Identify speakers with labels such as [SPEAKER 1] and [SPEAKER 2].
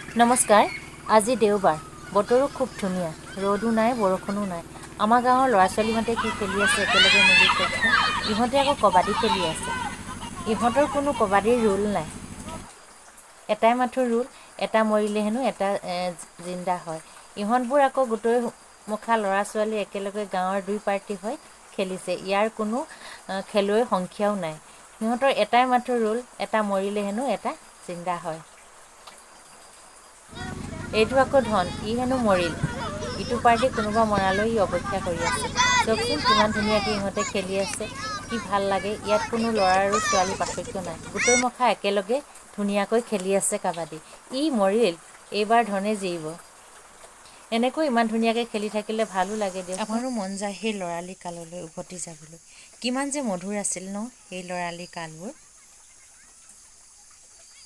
[SPEAKER 1] নমস্কাৰ। আজি দেওবাৰ, বতৰো খুব ধুনীয়া, ৰ'দো নাই, বৰষুণো নাই। আমাৰ গাঁৱৰ ল'ৰা ছোৱালীহঁতে কি খেলি আছে একেলগে মিলি চাওকচোন। ইহঁতে আকৌ কাবাডী খেলি আছে। ইহঁতৰ কোনো কাবাডীৰ ৰুল নাই, এটাই মাথো ৰুল, এটা মৰিলে হেনো এটা জিন্দা হয়। ইহঁতবোৰ আকৌ গোটেই মুখা ল'ৰা ছোৱালী একেলগে গাঁৱৰ দুই পাৰ্টি হৈ খেলিছে। ইয়াৰ কোনো খেলুৱৈৰ সংখ্যাও নাই। সিহঁতৰ এটাই মাথো ৰুল, এটা মৰিলে হেনো এটা জিন্দা হয়। এইটো আকৌ ধন, ই হেনো মৰিল। ইটো পাৰ্টি কোনোবা মৰালৈ ই অপেক্ষা কৰি আছে। চাওকচোন কিমান ধুনীয়াকৈ ইহঁতে খেলি আছে, কি ভাল লাগে। ইয়াত কোনো ল'ৰা আৰু ছোৱালী পাৰ্থক্য নাই, গোটেই মখা একেলগে ধুনীয়াকৈ খেলি আছে কাবাডী। ই মৰিল, এইবাৰ ধনে জীয়িব। এনেকৈ ইমান ধুনীয়াকৈ খেলি থাকিলে ভালো লাগে দিয়ক। আমাৰো মন যায় সেই ল'ৰালি কাললৈ উভতি যাবলৈ। কিমান যে মধুৰ আছিল ন সেই ল'ৰালি কালবোৰ।